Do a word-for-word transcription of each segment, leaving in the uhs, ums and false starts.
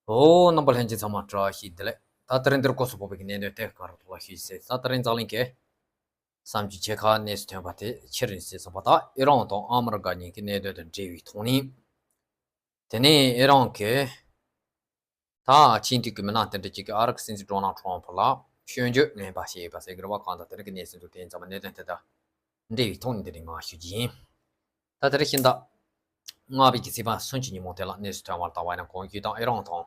ཨོ། རྣམ་པ་ལྷན་རྒྱས་ཚང་མ་བཀྲ་ཤིས་བདེ་ལེགས། ད་དེ་རིང་འདིར་སྐོར་སུ་ཕོག་པའི་གནད་དོན་དེ་ག་རུ་ཐོག་ལ་ཞུས་ཟེར། ད་དེ་རིང་འཛམ་གླིང་གི་བསམ་རྒྱུ་ཆེ་ཁག་གནས་སུ་ཐོན་པ་དེ་ཕྱིར་ཡིན་ཟེར་སོང་བ། ད་ཨི་རན་དང་ཨ་མི་རི་ཀ་གཉིས་ཀྱི་གནད་དོན་དང་འབྲེལ་བའི་ཐོག་ནས། དེ་ནས་ཨི་རན་གྱི་ད་ཆིང་ཏུའུ་གི་མི་སྣ་དེ་འདྲ་གཅིག་གིས་ཨ་རི་གི་སྲིད་འཛིན་ཌོ་ནལ་ཊམ་ཕུ་ལ་སྐྱོན་བརྗོད་ངན་པ་བྱས་ཡོད་པ་ཟེར་གི་རེད་བ། གང་ལྟར་དེ་རིང་གི་གནས་ཚུལ་འདུག་དེ་ཡིན་ཙང་གནད་དོན་དེ་དང་འབྲེལ་བའི་ཐོག་ནས་དེ་རིང་མར་ཞུ་རྒྱུ་ཡིན། ད་དེ་རིང་ཕྱི་ཟླ་ལྔ་པའི་གི་ཚེས་པ་སུམ་ཅུ་ཉིན་མོ་དེ་ལ་གནས་སུ་ཐོན་པར་ལྟ་བ་ཡིན་ན། གོང་ཞུས་དང་ཨི་རན་དང་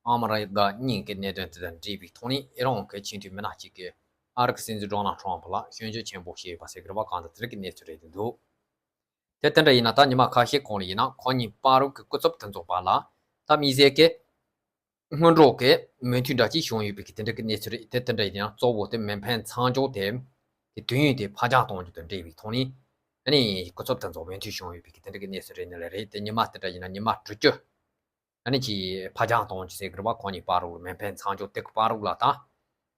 ཨ་མི་རི་ཀ་གཉིས་ཀྱི་གནད་དོན་དེ་དང་འབྲེལ་བའི་ཐོག་ནས་ཨི་རན་གྱི་ཆིང་ཏུའུ་མི་སྣ་གཅིག་གིས་ཨ་རི་གི་སྲིད་འཛིན་ཌོ་ནལ་ཊམ་ཕུ་ལ་སྐྱོན་བརྗོད་ཆེན་པོ་བྱས་ཡོད་པ་ཟེར་གི་རེད་བ། གང་ལྟར་དེ་རིང་གི་གནས་ཚུལ་རེད་འདུག་དེ་དེ་འདྲ་ཡིན་ན། ད་ཉི་མ་ཁ་ཤས་གོང་ལ་ཡིན་ན་ཁོ་གཉིས་བར་དུ་གི་སྐུ་ཚབ་དེ་ཚོ་བར་ལ་ད་དམིགས་བསལ་གྱི་སྔོན་འགྲོ་གི་མོས་མཐུན་འདྲ་ཅིག་བྱུང་ཡོད་པའི་གི་དེ་འདྲ་གི་གནས་ཚུལ་རེད། དེ་དེ་འདྲ་ཡིན་ན་གཙོ་བོ་དེ་མེ་འཕེན་མཚམས་འཇོག་དེ་གི་དུས་ཡུན་དེ་ཕར་འགྱངས་གཏོང་རྒྱུ་དང་འབྲེལ་བའི་ཐོག་ནས་ཨ་ནི་སྐུ་ཚབ་དེ་ཚོ་མོས་མཐུན་བྱུང་ཡོད་པའི་གི་དེ་འདྲ་གི་གནས་ཚུལ་རེད་ནི་ལ་རེད། དེ་ཉི་མ་དེ་འདྲ་ཡིན་ན་ཉི་མ་དྲུག་ཅུ་ཨ་ནི་ཅིག་ཕར་འགྱངས་གཏོང་རྒྱུ་ཟེར་གི་རེད་བ། ཁོ་གཉིས་བར་དུ་མེ་འཕེན་མཚམས་འཇོག་དེ་གི་བར་དུ་ལ་ད་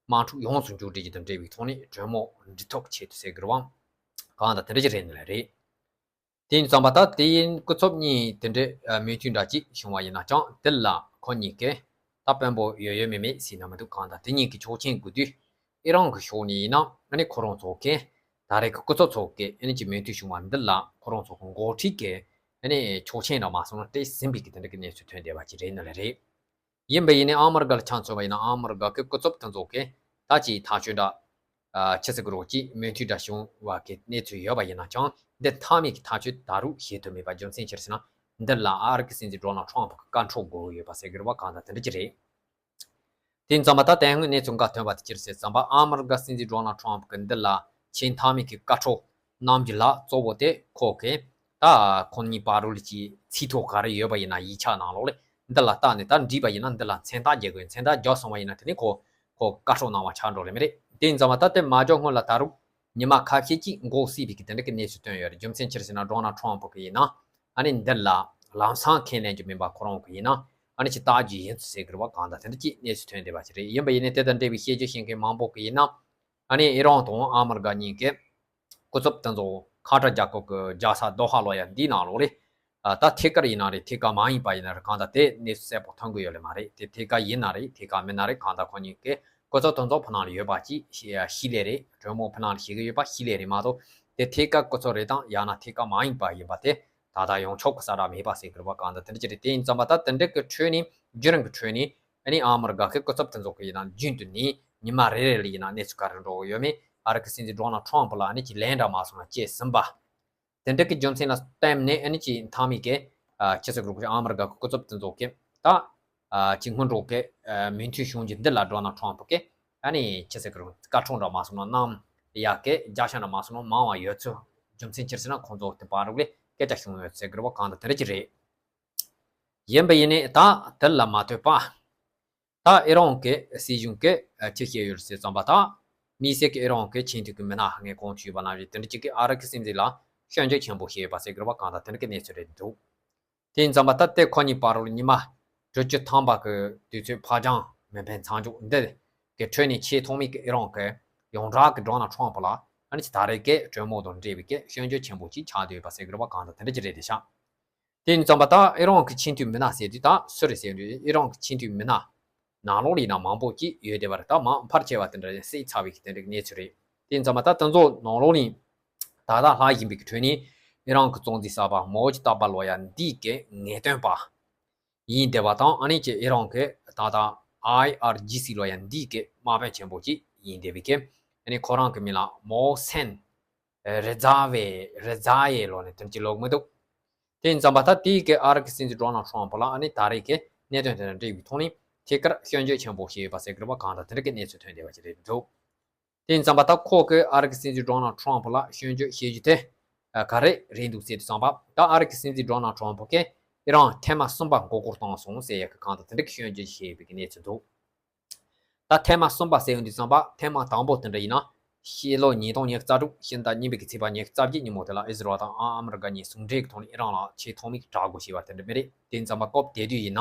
དམག་འཁྲུག་ཡོངས་སུ་མཇུག་སྒྲིལ་རྒྱུ་དང་འབྲེལ་བའི་ཐོག་ནས་གྲོས་མོལ་འགྲིག་ཐབས་ཆེད་དུ་ཟེར་གི་རེད་བ། གང་ལྟར་དེ་འདྲ་ཅིག་རེད་ནི་ལ་རེད། དེ་ཡིན་ཙང་པ་ད་དེ་ཡིན་སྐུ་ཚབ་གཉིས་དེ་འདྲའི་མོས་མཐུན་འདྲ་ཅིག་བྱུང་བ་ཡིན་ན་ཅང་དེ་ལ་ཁོ་གཉིས་ཀས་ད་དཔོན་པོ་ཡོད་ཡོད་མེད་མེད་ཟེར་ན་མི་འདུག་གང་ལྟར་དེ་གཉིས་ཀྱི་ཆོག་མཆན་དགོས་དུས་ཨི་རན་གྱི་ཕྱོགས་ནས་ཡིན་ན་ཨ་ནི་ཁོ་རང་ཚོ་གིས་ད་རེས་ཀྱི་སྐུ་ཚབ་ཚོ་གིས་ཨ་ནི་ཅིག་མོས་མཐུན་བྱུང་བ་འདི་ལ་ཁོ་རང་ཚོ་གི་འགོ་ཁྲིད་ཀྱི་ཨ་ནི་ཆོག་མཆན་འདྲ་མ་སོང་ན་སྤྲད་ཟིན་པའི་གི་དེ་འདྲ་གི་གནས་ཚུལ་ཐོན་བསྡད་པ་ཅིག་རེད་ནི་ལ་རེད། ཡིན་པ་ཡིན་ནའི་ཨ་མི་རི་ཀ་ལ་ཆ་མཚོན་པ་ཡིན་ན་ཨ་མི་རི་ཀ་གི་སྐུ་ཚབ་དེ་ཚོ་གིས་ད་ཅིག་ཐག་གཅོད་འདྲ་ཨ་ཆི་ཟེར་གི་རོགས་ཀྱིས་མོས་མཐུན་འདྲ་བྱུང་བ་གི་གནས་ཚུལ་ཡོད་པ་ཡིན་ན་ཅང་འདི་མཐའ་མའི་གི་ཐག་གཅོད་ད་རུང་བྱེད་ཐུབ་མེད་པ་རྒྱུ་མཚན་ཅི་རེད་ཟེར་ན། འདི་ལ་ཨ་རི་གི་སྲིད་འཛིན་ཌོ་ནལ་ཊམ་ཕུ་གི་བཀའ་འཁྲོལ་དགོས་ཡོད་པ་ཟེར་གི་རེད་བ། གང་ལྟར་དེ་འདྲ་ཅིག་རེད། དེ་ཡིན་ཙང་པ་ད་དེ་སྔོན་གནས་ཚུལ་འགའ་ཐོན་པ་དེ་ཅི་རེད་ཟེར་ཙང་པ་ཨ་མི་རི་ཀ་སྲིད་འཛིན་ཌོ་ནལ་ཊམ་ཕུ་གི་འདི་ལ་ཆེས་མཐའ་མའི་གི་བཀའ་འཁྲོལ་གནང་རྒྱུ་ལ་གཙོ་བོ་དེ་ཁོ་གིས་ད་ཁོ་གཉིས་བར་དུ་ལ་ཅིག་ཚིག་ཐོ་ག་རེ་ཡོད་པ་ཡིན་ན་ཡིག་ཆ་ནང་ལོགས་ལ་འདི་ལ་བལྟས་ནས་ད་འགྲིག་པ་ཡིན་ན་འདི་ལ་མཚན་རྟགས་རྒྱག་དགོས། མཚན་རྟགས་རྒྱག་སོང་བ་ཡིན་ན་དེ་ནས་ཁོ་ཁོ་བཀའ་འཁྲོལ་གནང་བ་ཆགས་འགྲོ་ལེ་མི་རེད། དེ་ཡིན་ཙང་པ་ད་དེ་མ་འཇོག་སྔོན་ལ་ད་རུང་ཉི་མ་ཁ་ཤས་ཅིག་འགོར་སྲིད་པའི་གི་དེ་འདྲ་གི་གནས་ཚུལ་ཐོན་ཡོད་རེད། རྒྱུ་མཚན་ཅི་རེད་ཟེར་ན་ཌོ་ནལ་ཊམ་ཕུ་གི་ཡིན་ན་ཨ་ནི་འདི་ལ་ལམ་སང་ཁས་ལེན་རྒྱུ་མིན་པ་ཁོ་རང་གི་ཡིན་ན་ཨ་ནི་ཅིག་བལྟ་རྒྱུ་ཡིན་ཟེར་གི་རེད་བ། གང་ལྟར་དེ་འདྲ་ཅིག་གནས་ཚུལ་ཐོན་བསྡད་པ་ཅིག་རེད། ཡིན་པ་ཡིན་ནའི་དེ་དང་འབྲེལ་བའི་བཤད་རྒྱུ་བཤད་མཁན་མང་པོ་གི་ཡིན་ན་ཨ་ནི་ཨི་རན་དང་ཨ་མི་རི་ཀ་གཉིས་ཀས་སྐུ་ཚབ་དེ་ཚོ་ཁ་བྲལ་རྒྱལ་ཁབ་ཀྱི་རྒྱལ་ས་དོ་ཧ་ལོ་ཡ་འདིའི་ནང་ལོགས་ལ། ཨ་ད་ཐད་ཀར་ཡིན་ན་རེད། ཐད་ཀར་མ་ཡིན་པ་ཡིན་ན་རེད། གང་ལྟར་དེ་གནས་ཚུལ་གསལ་པོ་ཐོན་གི་ཡོད་ལེ་མ་རེད། དེ་ཐད་ཀར་ཡིན་ན་རེད། ཐད་ཀར་མིན་ན་རེད། གང་ལྟར་ཁོ་གཉིས་ཀའི་སྐུ་ཚབ་དེ་ཚོ་ཕུ་ནང་ལ་ཡོད་པ་ཅིག་ཤེས་ཤེས་ལེ་རེད། གྲོས་མོལ་ཕུ་ནང་ལ་བྱེད་གི་ཡོད་པ་ཤེས་ལེ་རེད་མ་གཏོགས། དེ་ཐད་ཀར་སྐུ་ཚབ་རེད་དང་ཡང་ན་ཐད་ཀར་མ་ཡིན་པ་ཡིན་པ་དེ་ད་ལྟ་ཡོངས་ཁྱབ་ཀྱི་གསལ་བསྒྲགས་མེད་པ་ཟེར་གི་རེད་བ། གང་ལྟར་དེ་འདྲ་ཅིག་རེད། དེ་ཡིན་ཙང་པ་ད་དེ་འདྲ་གི་ཁྲོད་ནས་བརྒྱུད་རིམ་གི་ཁྲོད་ནས་ཨ་ནི་ཨ་མི་རི་ཀ་གི་སྐུ་ཚབ་དེ་ཚོ་གི་ཡིན་ན་རྒྱུན་དུ་ནས་ཉི་མ་རེ་རེ་ལ་ཡིན་ན་གནས་ཚུལ་ག་རེ་འགྲོ་གི་ཡོད་མེད། ཨ་རི་གི་སྲིད་འཛིན་ཌོ་ནལ་ཊམ་ཕུ་ལ་ཨ་ནི་ཅིག་ལན་འདྲ་མ་སོང་ན་བྱས་ཟིན་པ། དེ་འདྲ་གི་རྒྱུ་མཚན་ལ་བརྟེན་ནས་ཨ་ནི་ཅིག་མཐའ་མའི་གི་ཨ་ཕྱི་སྲིད་གུ་རུ་ཨ་མི་རི་ཀ་གི་སྐུ་ཚབ་དེ་ཚོ་གི་ད་ཨ་ཅིག་སྔོན་འགྲོ་གི་ཨ་མོས་མཐུན་བྱུང་རྒྱུ་འདི་ལ་ཌོ་ནལ་ཊམ་ཕུ་གི་ཨ་ནི་ཕྱི་སྲིད་གུ་རུ་བཀའ་འཁྲོལ་འདྲ་མ་སོང་ན་གནང་ཡག་གི་རྒྱབ་སྐྱོར་འདྲ་མ་སོང་ན་མང་བ་ཡོད་ཚུལ། རྒྱུ་མཚན་ཅི་རེད་ཟེར་ན་ཁོང་ཚོ་དེ་བར་དུ་ལ་སྐད་ཆ་བྱུང་ཡོད་ཟེར་གི་རེད་བ། གང་ལྟར་དེ་འདྲ་ཅིག་རེད། ཡིན་པ་ཡིན་ནའི་ད་དེ་ལ་མ་ལྟོས་པ། ད་ཨི་རན་གྱི་སྲིད་གཞུང་གིས་ཨ་ཅི་བཤད་ཡོད་ཟེར་ཙམ་པ་ད། དམིགས་བསལ་གྱི་ཨི་རན་གྱི་ཆིང་ཏུའུ་གི་མི་སྣ་ངས་གོང་དུ་ཞུས་པ་ནང་བཞིན་དེ་འདྲ་ཅིག་གིས་ཨ་རི་གི་སྲིད་འཛིན་ལ་སྐྱོན་བརྗོད་ཆེན་པོ་བྱས་ཡོད་པ་ཟེར་གི་རེད་བ། གང་ལྟར་དེ་འདྲ་གི་གནས་ཚུལ་རེད་འདུག་དེ་ཡིན་ཙམ་པ་ད་ལྟའི་ཁོ་གཉིས་བར་ལ་ཉི་མ་དྲུག་ཅུ་ཐམ་པ་གི་དུས་ཚོད་ཕར་འགྱངས་མེ་འཕེན་མཚམས་འཇོག་འདི་གི་ཁྲོད་ནས་ཆེས་ཐོག་མའི་གི་ཨི་རན་གྱི་ཡོངས་གྲགས་ཀྱི་ཌོ་ནལ་ཊམ་ཕུ་ལ་ཨ་ནི་ད་རེས་ཀྱི་གྲོས་མོལ་དང་འབྲེལ་བའི་གི་སྐྱོན་བརྗོད་ཆེན་པོ་ཅིག་ཆགས་བསྡད་ཡོད་པ་ཟེར་གི་རེད་བ། གང་ལྟར་དེ་འདྲ་ཅིག་རེད་དེ་ཤག་དེ་ཡིན་ཙམ་པ་ད་ཨི་རན་གྱི་ཆིང་ཏུའུ་མི་སྣ་ཟེར་དུས་ད་སུ་རེད་ཟེར་དུས་ཨི་རན་གྱི་ཆིང་ཏུའུ་མི་སྣ་ནང་ལོགས་ལ་ཡིན་ན་མང་པོ་ཅིག་ཡོད་བསྡད་པ་རེད། ད་མང་ཕལ་ཆེ་བ་དེ་འདྲ་བསད་ཚར་བའི་གི་དེ་འདྲ་གི་གནས་ཚུལ་རེད། དེ་ཡིན་ཙམ་པ་ད་དེ་ཚོ་ནང་ལོགས་ནས་ད་ལྟ་ལྷག་བཞིན་པའི་གི་ཁྲོད་ནས་ཨི་རན་གྱི་གཙོ་འཛིན་གསར་པ་མའོ་ཇི་ཏཱ་པ་ལོ་ཡ་འདི་གི་ངེས་སྟོན་པ་ཡིན་བསྡད་པ་དང་། ཨ་ནི་ཅིག་ཨི་རན་གྱི་ད་ལྟ་ཨའི་ཨར་ཇི་སི་ལོ་ཡ་འདི་གི་དམག་དཔོན་ཆེན་པོ་ཅིག་ཡིན་བསྡད་པའི་གི་ཨ་ནི་ཁོ་རང་གི་མིང་ལ་མའོ་སན་རི་ཛ་ཝེ་རི་ཛ་ཡེ་ལོ་ནས་དོན་གྱི་ལོག་མི་འདུག་དེ་ཡིན་ཙམ་པ་ད་དེའི་གི་ཨ་རི་གི་སྲིད་འཛིན་ཌོ་ནལ་ཊམ་ཕུ་ལ་ཨ་ནི་ད་རེས་ཀྱི་གནད་དོན་དེ་དང་འབྲེལ་བའི་ཐོག་ནས་ཐད་ཀར་སྐྱོན་བརྗོད་ཆེན་པོ་བྱས་ཡོད་པ་ཟེར་གི་རེད་བ། གང་ལྟར་དེ་འདྲ་གི་གནས་ཚུལ་ཐོན་བསྡད་པ་ཞིག་རེད་འདུག་དེ་ཡིན་ཙམ་པ་ད་ཁོ་གི་ཨ་རི་གི་སྲིད་འཛིན་ཌོ་ནལ་ཊམ་ཕུ་ལ་སྐྱོན་བརྗོད་བྱེད་རྒྱུ་དེ་ག་རེ་རེད་འདུག་ཟེར་དུས་ཙམ་པ་ད་ཨ་རི་གི་སྲིད་འཛིན་ཌོ་ནལ་ཊམ་ཕུ་གིས་ཨི་རན་ཐེངས་མ་གསུམ་པ་མགོ་སྐོར་བཏང་སོང་ཟེར་ཡག་གི་གང་ལྟར་དེ་འདྲ་གི་སྐྱོན་བརྗོད་བྱས་ཡོད་པའི་གི་གནས་ཚུལ་འདུག་ད་ཐེངས་མ་གསུམ་པ་ཟེར་ཡོང་དུས་ཙམ་པ་ཐེངས་མ་དང་པོ་དེ་འདྲ་ཡིན་ན་ཕྱི་ལོ་ཉིས་སྟོང་ཉི་ཤུ་རྩ་དྲུག་ཕྱི་ཟླ་གཉིས་པའི་གི་ཚེས་པ་ཉི་ཤུ་རྩ་བརྒྱད་ཉིན་མོ་དེ་ལ་ཨི་ཟི་རལ་དང་ཨ་ཨ་མི་རི་ཀ་གཉིས་ཟུང་འབྲེལ་གྱི་ཐོག་ནས་ཨི་རན་ལ་ཆེས་ཐོག་མའི་གི་དྲག་རྒོལ་བྱས་པ་དེ་འདྲ་མེད་རེད། དེ་ཡིན་ཙམ་པ་སྐབས་དེ་དུས་ཡིན་ན་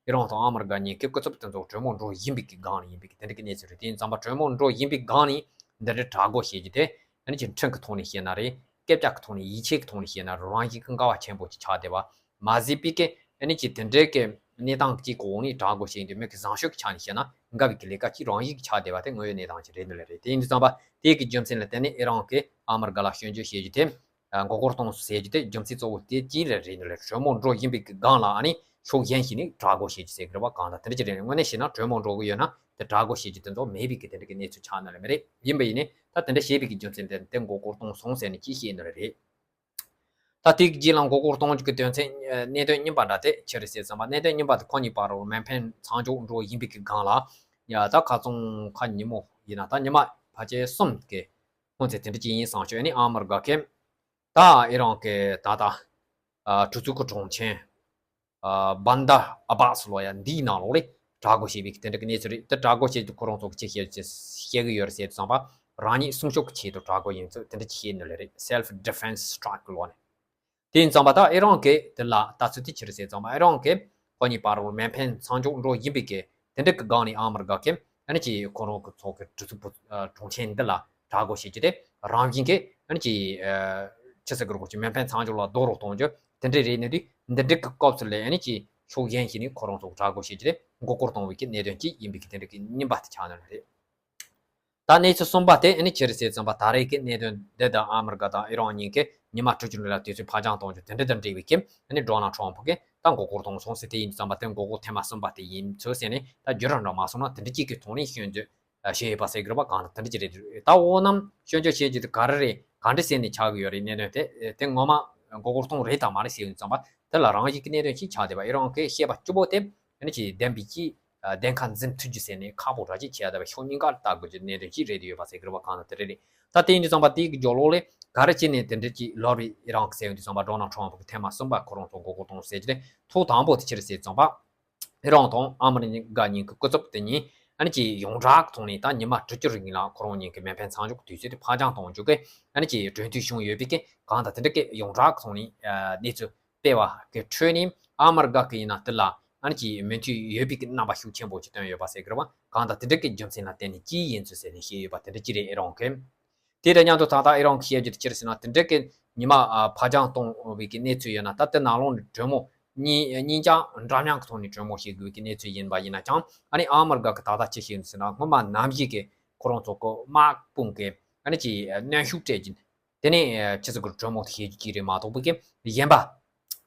ཨི་རན་དང་ཨ་མི་རི་ཀ་གཉིས་ཀྱི་སྐུ་ཚབ་དེ་ཚོ་གྲོས་མོལ་འགྲོ་བཞིན་པའི་གི་སྒང་ལ་ཡིན་པའི་གི་དེ་འདྲ་གི་གནས་ཚུལ་རེད། དེ་ཡིན་ཙམ་པ་གྲོས་མོལ་འགྲོ་བཞིན་པའི་སྒང་ནས་འདི་འདྲའི་དྲག་རྒོལ་བྱེད་རྒྱུ་དེ་ཨ་ནི་ཅིག་ཁྲིམས་ཀྱི་ཐོག་ནས་བཤད་ན་རེད། སྐད་ཆ་གི་ཐོག་ནས་ཡིད་ཆེས་ཀྱི་ཐོག་ནས་བཤད་ན་རང་བཞིན་གྱི་འགལ་བ་ཆེན་པོ་ཅིག་ཆགས་བསྡད་པ་མ་ཟད་པའི་གི་ཨ་ནི་ཅིག་དེ་འདྲའི་གི་ གནས་སྟངས་ཀྱི་གོ་འོག་ནས་དྲག་རྒོལ་བྱེད་ཡིན་དུས་མི་གི་བཟང་སྤྱོད་ཀྱི་ཆ་ནས་བཤད་ན་འགལ་བའི་གི་ལས་ཀ་གཅིག་རང་བཞིན་གྱི་ཆགས་བསྡད་པ་དེ་དངོས་ཡོད་གནས་སྟངས་ཅིག་རེད་འདུག་ལེ་རེད། དེ་ཡིན་དུས་ཙམ་པ་དེ་གི་རྒྱུ་མཚན་ལ་བརྟེན་ནས་ཨི་རན་གྱིས་ཨ་མི་རི་ཀ་ལ་སྐྱོན་བརྗོད་བྱེད་རྒྱུ་དེ། མགོ་སྐོར་གཏོང་ཟེར་རྒྱུ་དེ་རྒྱུ་མཚན་གཙོ་བོ་དེ་གཅིག་རེད་རེད་འདུག་ལེ། གྲོས་མོལ་འགྲོ་བཞིན་པའི་གི་སྒང་ལ་ཨ་ནི་ཕྱོགས་གཞན་ཞིག་ནས་དྲག་རྒོལ་བྱེད་རྒྱུ་ཟེར་གི་རེད་བ། གང་ལྟར་དེ་འདྲ་ཅིག་རེད། དངོས་གནས་བཤད་ན་གྲོས་མོལ་འགྲོ་གི་ཡོད་ན་དེ་དྲག་རྒོལ་བྱེད་རྒྱུ་དེ་ཚོ་མེད་པའི་གི་དེ་འདྲ་གི་གནས་ཚུལ་ཆགས་ནི་ལེ་མ་རེད། ཡིན་པ་ཡིན་ནའི་ད་དེ་འདྲ་བྱས་པའི་གི་རྒྱུ་མཚན་དེ་དེ་མགོ་སྐོར་གཏོང་སོང་ཟེར་ནས་ཅིག་བཤད་ནི་རེད། ད་དེ་གི་རྗེས་ལ་མགོ་སྐོར་གཏོང་རྒྱུ་གི་དོན་ཚན་གནད་དོན་གཉིས་པ་འདྲ་དེ་ཅི་རེད་ཟེར་ཙམ་པ། གནད་དོན་གཉིས་པ་དེ་ཁོ་གཉིས་བར་རུ་མེ་འཕེན་མཚམས་འཇོག་འགྲོ་བཞིན་པའི་གི་སྒང་ལ་ཡ་ད་ཁ་སང་ཁ་ཉིན་མོ་ཡིན་ན་ད་ཉི་མ་ཕལ་ཆེར་གསུམ་གི་སྔོན་ཚེ་དེ་འདྲ་ཅིག་ཡིན་བསམ་བྱུང་། ཨ་ནི་ཨ་མི་རི་ཀ་གི་ད་ཨི་རན་གྱི་ད་ལྟ་ཨ་གྲོས་ཚོགས་ཀྱི་དྲུང་ཆེ་ཨ་བན་དར་ཨ་བྷ་སི་ལོ་ཡ་འདིའི་ནང་ལོགས་ལས་དྲག་རྒོལ་བྱས་པའི་དེ་འདྲ་གི་གནས་ཚུལ་རེད། དེ་དྲག་རྒོལ་བྱས་ཏེ་ཁོ་རང་ཚོ་གི་ཅིག་བཤད་ཅིག་བཤད་གི་ཡོད་རེད་ཟེར་དུས་ཙམ་པ་རང་ཉིད་སྲུང་སྐྱོབ་ཀྱི་ཆེད་དུ་དྲག་རྒོལ་ཡིན་ཚུལ་དེ་འདྲ་ཅིག་བཤད་ནི་ལེ་རེད། Self Defense Strike ལོ་ནས། དེ་ཡིན་ཙམ་པ་ད་ཨི་རན་གྱི་དེ་ལ་ལྟ་ཚུལ་དེ་ཅི་རེད་ཟེར་ཙམ་པ་ཨི་རན་གྱི་ཁོ་གཉིས་བར་རུ་མེ་འཕེན་མཚམས་འཇོག་འགྲོ་བཞིན་པའི་གི་དེ་འདྲ་གི་སྒང་ནས་ཨ་མི་རི་ཀ་གི་ཨ་ནི་ཅིག་ཁོ་རང་གི་ཚོགས་ཀྱི་གྲོས་ཚོགས་པུ་ཨ་དྲུང་ཆེ་འདི་ལ་དྲག་རྒོལ་བྱེད་རྒྱུ་དེ་རང་བཞིན་གྱི་ཨ་ནི་ཅིག་ཨ་ཆི་ཟེར་དགོས་རེད། ཁོ་ཅིག་མེ་འཕེན་མཚམས་འཇོག་ལ་རྡོག་རོགས་གཏོང་རྒྱུ་དེ་འདྲ་རེད་ནི་དུས་འདི་འདྲ་གི་སྐབས་སུ་ལ་ཨ་ནི་ཅིག་ཕྱོགས་གཞན་ཞིག་ནས་ཁོ་རང་ཚོ་དྲག་རྒོལ་བྱེད་རྒྱུ་དེ་མགོ་སྐོར་གཏོང་བའི་གི་གནད་དོན་གཅིག་ཡིན་པའི་གི་དེ་འདྲ་གི་རྙིང་པ་དེ་ཆགས་ནི་རེད། ད་གནས་ཚུལ་གསུམ་པ་དེ་ཨ་ནི་ཅི་རེད་ཟེར་ཙམ་པ་ད་རེས་ཀྱི་གནད་དོན་འདི་དང་ཨ་མི་རི་ཀ་དང་ཨི་རན་གཉིས་ཀྱིས་ཉི་མ་དྲུག་ཅུ་རིང་ལ་དུས་ཚོད་ཕར་འགྱངས་གཏོང་རྒྱུ་དེ་འདྲ་དང་འབྲེལ་བའི་གི་ཨ་ནི་ཌོ་ནལ་ཊམ་ཕ་གིས་ད་མགོ་སྐོར་གཏོང་སོང་ཟེར། དེ་ཡིན་དུས་ཙམ་པ་དེ་མགོ་སྐོར་ཐེངས་མ་གསུམ་པ་དེ་ཡིན་ཚུལ་ཟེར་ནས་ད་བརྒྱུད་རིམ་འདྲ་མ་སོང་ན་དེ་འདྲ་གཅིག་གི་ཐོག་ནས་སྐྱོན་བརྗོད་བྱས་ཡོད་པ་ཟེར་གི་རེད་པ། གང་ལྟར་དེ་འདྲ་ཅིག་རེད། ད་འོ་ནམ་སྐྱོན་བརྗོད་བྱེད་རྒྱུ་དེ་ག་རེ་རེད། ག་འདྲ་ཟེར་ནས་ཆགས་གི་ཡོད་རེད། གནད་དོན་དེ་དེ་ངོ་མ་མགོ་སྐོར་གཏོང་རེད་དམ་མ་རེད་ཟེར་ཡོང་དུས་ཙམ་པ་དེ་ལ་རང་བཞིན་གྱི་གནད་དོན་ཅིག་ཆགས་བསྡད་པ། ཨི་རན་གྱིས་བཤད་པ་གཅིག་པོ་དེ་ཨ་ནི་ཅིག་བདེན་པའི་ཅིག་ཨ་བདེན་ཁ་འཛིན་ཐུབ་རྒྱུ་ཟེར་ནས་ཁག་པོ་འདྲ་ཅིག་བྱས་བསྡད་པ། ཕྱོགས་གཉིས་ཀར་ལྟ་དགོས་ཀྱི་གནད་དོན་ཅིག་རེད་དེ་ཡོད་པ་ཟེར་གི་རེད་པ། གང་ལྟར་དེ་རེད་རེད། ད་དེ་ཡིན་དུས་ཙམ་པ་དེའི་གི་སྦྱོར་ཀློག་ལས་ག་རེ་བྱས་ནས་དེ་འདྲ་ཅིག་ལབ་རེད། ཨི་རན་གྱིས་ཟེར་ཡོང་དུས་ཙམ་པ་ཌོ་ནལ་ཊམ་ཕ་གིས་ཐེངས་མ་གསུམ་པ་ཁོ་རང་ཚོ་མགོ་སྐོར་གཏོང་ཟེར་གྱི་རེད། ཐོག་དང་པོ་དེ་ཅི་རེད་ཟེར་ཙམ་པ་ཨི་རན་དང་ཨ་མི་རི་ཀ་གཉིས་ཀྱི་སྐུ་ཚབ་དེ་གཉིས་ཨ་ནི་ཅིག་ཡོངས་གྲགས་ཀྱི་ཐོག་ནས་ད་ཉི་མ་དྲུག་ཅུ་རིང་ལ་ཁོ་རང་གཉིས་ཀྱི་མེ་འཕེན་མཚམས་འཇོག་དུས་ཚོད་དེ་ཕར་འགྱངས་གཏོང་རྒྱུ་གི་ཨ་ནི་ཅིག་གྲོས་མཐུན་བྱུང་ཡོད་པའི་གི་གང་ལྟར་དེ་འདྲ་གི་ཡོངས་གྲགས་ཀྱི་ཐོག་ནས་ཨ་གནས་ཚུལ་སྤེལ་བ་གི་ཁྲོད་ནས་ཨ་མི་རི་ཀ་གི་ཡིན་ན་དེ་ལ་ཨ་ནི་ཅིག་མོས་མཐུན་ཡོད་པའི་གི་རྣམ་པ་ཤུགས་ཆེན་པོ་ཅིག་བཏོན་ཡོད་པ་ཟེར་གི་རེད་པ། གང་ལྟར་དེ་འདྲ་གི་རྒྱུ་མཚན་ལ་བརྟེན་ནས་ཅིག་ཡིན་ཚུལ་ཟེར་ནས་བཤད་ཡོད་པ་དེ་འདྲ་ཅིག་རེད། ཨི་རན་གྱིས། དེ་དང་མཉམ་དུ་ད་ལྟ་ཨི་རན་གྱིས་བཤད་རྒྱུ་དེ་ཅི་རེད་ཟེར་ན། དེ་འདྲ་གི་ཉི་མ་ཨ་ཕར་འགྱངས་གཏོང་བའི་གི་གནས་ཚུལ་ཡོད་ན་ད་དེ་ནང་ལོགས་ནས་གྲོས་མོལ་གཉིས་གཉིས་ཀྱང་འདྲ་མཉམ་གྱི་ཐོག་ནས་གྲོས་མོལ་བྱེད་དགོས་ཀྱི་གནས་ཚུལ་ཡིན་པ་ཡིན་ན་ཀྱང་ཨ་ནི་ཨ་མི་རི་ཀ་གི་ད་ལྟ་ཅི་བྱེད་ཟེར་ན་སྔོན་མ་ནམ་ཞིག་གི་ཁོ་རང་ཚོ་གི་དམག་དཔུང་གི་ཨ་ནི་ཅིག་གནོན་ཤུགས་སྤྲད་ཀྱིན་དེ་ནས་ཨ་ཅི་ཟེར་དགོས་གྲོས་མོལ་དེ་བྱེད་རྒྱུ་ཅིག་རེད་མ་གཏོགས་པའི་གི་གཞན་པ།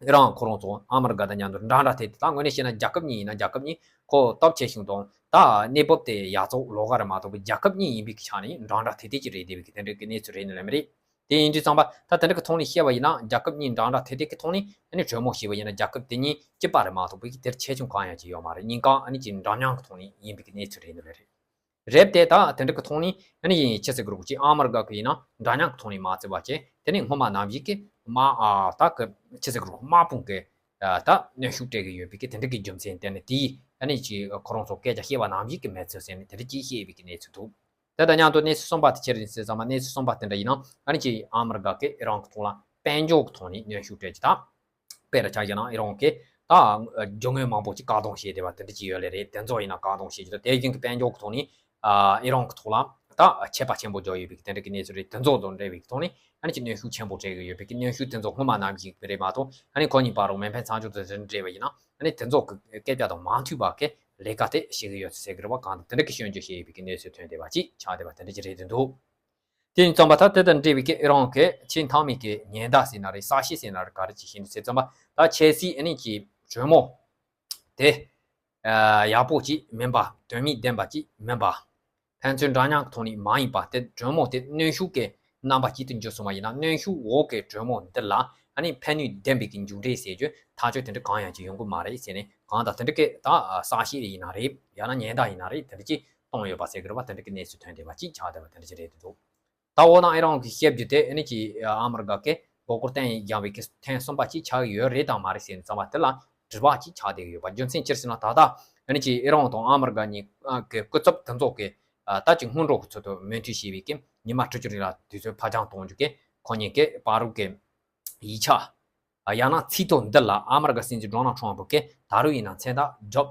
ཨི་རན་ཁོ་རང་ཚོ་ཨ་མི་རི་ཀ་དང་མཉམ་དུ་འདྲ་འདྲ་དེ་དེ་ད་དངོས་གནས་བཤད་ན་རྒྱལ་ཁབ་གཉིས་ཡིན་ན་རྒྱལ་ཁབ་གཉིས་ཁོ་སྟོབས་ཆེ་ཤོས་དང་ད་གནས་བབ་དེ་ཡག་བཙོག་ལོགས་ཀ་རེད་མ་གཏོགས་པའི་རྒྱལ་ཁབ་གཉིས་ཡིན་པའི་ཆ་ནས་འདྲ་འདྲ་དེ་དེ་ཅིག་རེད་བསྡད་པའི་གི་དེ་འདྲ་གི་གནས་ཚུལ་རེད་ནི་ལེ་མ་རེད། དེ་ཡིན་དུས་ཙམ་པ་ད་དེ་འདྲ་གི་ཐོག་ནས་བཤད་པ་ཡིན་ན་རྒྱལ་ཁབ་གཉིས་འདྲ་འདྲ་དེ་དེ་གི་ཐོག་ནས་ཨ་ནི་གྲོས་མོལ་བྱས་པ་ཡིན་ན་རྒྱལ་ཁབ་དེ་གཉིས་གཅིག་པ་རེད་མ་གཏོགས་པའི་གི་དེར་ཆེ་ཆུང་གང་ཡང་ཅིག་ཡོད་མ་རེད། གཉིས་ཀ་ཨ་ནི་ཅིག་འདྲ་མཉམ་གི་ཐོག་ནས་ཡིན་པའི་གི་གནས་ཚུལ་རེད་ནི་ལེ་རེད། རེད་དེ་ད་དེ་འདྲ་གི་ཐོག་ནས་ཨ་ནི་ཡིན་ཅི་ཟེར་དགོས་རེད་ཅིག་ཨ་མི་རི་ཀ་གི་ཡིན་ན་འདྲ་མཉམ་གི་ཐོག་ནས་མ་བརྩི་བ་བྱས་དེ་ནས་སྔོན་མ་ནམ་ཞིག་གི་དམག་ཨ་ད་གི་ཅི་ཟེར་དགོས་རེད་དམག་དཔུང་གི་ཨ་ད་གནོན་ཤུགས་སྤྲད་གི་ཡོད་པའི་གི་དེ་འདྲ་གི་རྒྱུ་མཚན་བརྟེན་ནས་དེ་ཨ་ནི་ཅིག་ཁོ་རང་ཚོ་སྐད་ཆ་བཤད་པ་ནམ་ཞིག་གི་མེད་ཚུལ་ཟེར་ནས་དེ་འདྲ་ཅིག་བཤད་ཡོད་པའི་གི་གནས་ཚུལ་འདུག་དེ་དང་མཉམ་དུ་གནས་ཚུལ་གསུམ་པ་དེ་ཅི་རེད་ཟེར་ཙམ་པ་གནས་ཚུལ་གསུམ་པ་དེ་འདྲ་ཡིན་ན་ཨ་ནི་ཅིག་ཨ་མི་རི་ཀ་གི་ཨི་རན་གི་ཐོག་ལ་དཔལ་འབྱོར་གི་ཐོག་ནས་གནོན་ཤུགས་སྤྲད་ཀྱི་ད། དཔེར་ཆ་བཞག་ན་ཨི་རན་གྱིས་ད་རྒྱུ་དངོས་མང་པོ་ཅིག་བཀག་སྡོམ་བྱས་བསྡད་པ་དེ་འདྲ་ཅིག་ཡོད་ལེ་རེད། དེ་ཚོ་ཡིན་ན་བཀག་སྡོམ་བྱེད་རྒྱུ་དང་དེ་བཞིན་གྱི་དཔལ་འབྱོར་གྱི་ཐོག་ནས་ཨི་རན་གྱི་ཐོག་ལ་ད་ཆད་པ་ཆེན་པོ་བརྒྱབ་ཡོད་པའི་དེ་འདྲ་གི་གནས་ཚུལ་རེད། དེ་ཚོ་དང་འབྲེལ་བའི་ཐོག་ནས་ཨ་ནི་ཅིག་གནོན་ཤུགས་ཆེན་པོ་སྤྲད་ཀྱི་ཡོད་པའི་གི་གནོན་ཤུགས་དེ་ཚོ་སྔོན་མ་ནང་བཞིན་རེད་མ་གཏོགས་ཨ་ནི་ཁོ་གཉིས་བར་རུ་མེ་འཕེན་མཚམས་འཇོག་དང་དེ་འདྲ་འབྲེལ་བ་ཡིན་ན་ཨ་ནི་དེ་ཚོ་གི་སྐད་ཆ་དང་མ་མཐུན་པ་གི་ལས་ཀ་དེ་བྱེད་ཀྱི་ཡོད་ཟེར་གི་རེད་བ། གང་ལྟར་དེ་འདྲ་གི་སྐྱོན་བརྗོད་བྱས་ཡོད་པའི་གི་གནས་ཚུལ་ཐོན་བསྡད་པ་ཅིག་ཆགས་བསྡད་པ་དེ་འདྲ་ཅིག་རེད་འདུག་དེ་ཡིན་ཙམ་པ་ད་དེ་དང་འབྲེལ་བའི་གི་ཨི་རན་གྱི་ཆེས་མཐའ་མའི་གི་ཉེན་བརྡ་ཟེར་ན་རེད། གསལ་བཤད་ཟེར་ན་རེད། ག་རེ་ཅིག་བྱས་ནས་ཟེར་ཙམ་པ་ད་ཁྱེད་སྲིད་ཨ་ནི་ཀྱི་གྲོས་མོལ་དེ་ཡག་པོ་ཅིག་མིན་པ། དོན་སྙིང་ལྡན་པ་ཅིག་མིན་པ། ཕན་ཚུན་འདྲ་མཉམ་གི་ཐོག་ནས་མ་ཡིན་པ། དེ་གྲོས་མོལ་དེ་གནོན་ཤུགས་ཀྱི་རྣམ་པ་ཅིག་ཏུ་འགྱུར་སོང་བ་ཡིན་ན། གནོན་ཤུགས་འོག་གི་གྲོས་མོལ་འདི་ལ་ཨ་ནི་ཕན་ནུས་ལྡན་པའི་གི་མཇུག་འབྲས་ཟེར་རྒྱུ་ཐག་གཅོད་དེ་འདྲ་གང་ཡང་ཅིག་ཡོང་གི་མ་རེད་ཟེར་ནས། གང་ལྟར་དེ་འདྲ་གི་ད་གསལ་བཤད་ཡིན་ན་རེད། ཡང་ན་ཉེན་བརྡ་ཡིན་ན་རེད། དེ་འདྲ་ཅིག་གཏོང་ཡོད་པ་ཟེར་གི་རེད་བ། དེ་འདྲ་གི་གནས་ཚུལ་ཐོན་བསྡད་པ་ཅིག་ཆགས་བསྡད་པ་དེ་འདྲ་ཅིག་རེད་འདུག་ད་འོ་ན་ཨི་རན་གྱིས་བཤད་རྒྱུ་དེ་ཨ་ནི་ཅིག་ཨ་མི་རི་ཀ་གིས་མགོ་སྐོར་བཏང་ཡང་བའི་གི་ཐེངས་གསུམ་པ་ཅིག་ཆགས་ཡོད་རེད་དམ་མ་རེད་ཟེར་ནས་བསམ་པ་དེ་ལ་དྲི་བ་ཅིག་ཆགས་བསྡད་ཡོད་པ། རྒྱུ་མཚན་ཅི་རེད་ཟེར་ན། ད་ལྟ་ཨ་ནི་ཅིག་ཨི་རན་དང་ཨ་མི་རི་ཀ་གཉིས་ཀྱི་སྐུ་ཚབ་དེ་ཚོ་གིས་ད་ཅིག་སྔོན་འགྲོ་གི་ཚུལ་དུ་མོས་མཐུན་བྱས་པའི་གི་ཉི་མ་དྲུག་ཅུ་རིང་ལ་དུས་ཚོད་ཕར་འགྱངས་གཏོང་རྒྱུ་གི་ཁོ་གཉིས་ཀྱི་བར་རུ་གི་ཡིག་ཆ། ཡང་ན་ཚིག་ཐོ་འདི་ལ་ཨ་མི་རི་ཀ་སྲིད་འཛིན་ཌོ་ནལ་ཊམ་ཕ་གིས་ད་རུང་ཡིན་ན་མཚན་རྟགས་འཇོག་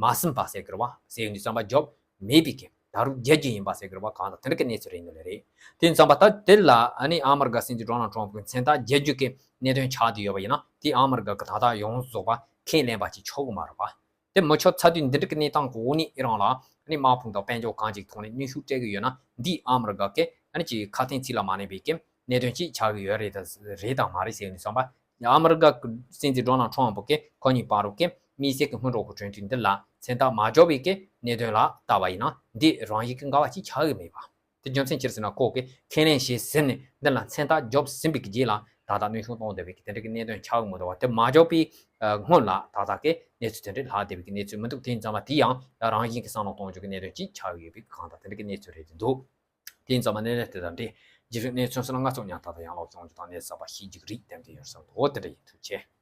མ་ཟིན་པ་ཟེར་གི་རེད་བ། ཟེར་ཡོང་དུས་ཙམ་པ་འཇོག་མེད་པའི་གི་ད་རུང་རྒྱག་རྒྱུ་ཡིན་པ་ཟེར་གི་རེད་བ། གང་ལྟར་དེ་འདྲ་གི་གནས་ཚུལ་རེད་འདུག་ལེ་རེད། དེ་ཡིན་ཙམ་པ་ད་དེ་ལ་ཨ་ནི་ཨ་མི་རི་ཀ་སྲིད་འཛིན་ཌོ་ནལ་ཊམ་ཕ་གིས་མཚན་རྟགས་རྒྱག་རྒྱུ་གི་གནད་དོན་ཆགས་བསྡད་ཡོད་པ་ཡིན་ན། དེ་ཨ་མི་རི་ཀ་གི་ད་ལྟ་ཡོངས་སུ་རྫོགས་པ་ ཁས་ལེན་པ་ཅིག་ཆོག་གི་མ་རེད་པ། དེ་མི་ཆོག་ཚར་དུས་འདི་འདྲ་གི་གནས་སྟངས་གོ་ནི་ཨི་རང་ལ་ཨ་ནི་དམག་དཔུང་དང་དཔལ་འབྱོར་གང་ཅིག་ཐོག་ནས་གནོན་ཤུགས་སྤྲད་གི་ཡོད་ན། འདིས་ཨ་མི་རི་ཀ་གི་ཨ་ནི་ཅིག་ཁ་དན་ཚིག་ལ་མ་གནས་པའི་གི་གནད་དོན་ཅིག་ཆགས་གི་ཡོད་རེད་དང་རེད་དང་མ་རེད་ཟེར་ནས་བསམ་པ། ཨ་མི་རི་ཀ་གི་སྲིད་འཛིན་ཌོ་ནལ་ཊམ་ཕུ་གི་ཁོ་གཉིས་བར་དུ་གི་དམིགས་བསལ་གི་སྔོན་འགྲོ་གི་གྲོས་མཐུན་འདི་ལ་མཚན་རྟགས་མ་འཇོག་པའི་གི་གནད་དོན་ལ་ལྟ་བ་ཡིན་ན་འདི་རང་བཞིན་གི་འགལ་བ་ཅིག་ཆགས་གི་མེད་པ། དེ་རྒྱུ་མཚན་ཅི་རེད་ཟེར་ན། ཁོ་གིས་ཁས་ལེན་བྱས་ཟིན་ནས་འདི་ལ་མཚན་རྟགས་འཇོག་ཟིན་པའི་གི་རྗེས་ལ་ད་ལྟ་གནོན་ཤུགས་གཏོང་བསྡད་པའི་གི་དེ་འདྲ་གི་གནད་དོན་ཆགས་གི་མི་འདུག་བ། དེ་མ་འཇོག་པའི་སྔོན་ལ་ད་ལྟ་གི་གནས་ཚུལ་དེ་འདྲ་ལྷག་བསྡད་པའི་གི་གནས་ཚུལ་མི་འདུག་དེ་ཡིན་ཙང་མ་དེ་ཡང་རང་བཞིན་གི་བསམ་བློ་གཏོང་རྒྱུ་གི་གནད་དོན་ཅིག་ཆགས་ཡོད་པའི་གང་ལྟར་དེ་འདྲ་གི་གནས་ཚུལ་རེད་འདུག་དེ་ཡིན་ཙང་མ་གནད་དོན་དེ་དང་འབྲེལ་རྗེས་ལུས་གནས་ཚུལ་སོགས་ལ་ང་ཚོ་ཉམ་ཐག་དང་ཡང་ལོག་བྱུང་རྒྱུ་དང་གནས་ཚུལ་གསར་པ་ཤེས་རྒྱུ་རིགས་ཏན་ཏན་ཡོད་བསམ་འདུག་འོ་དེ་འདྲ་ཡིན། ཐུགས་རྗེ་ཆེ།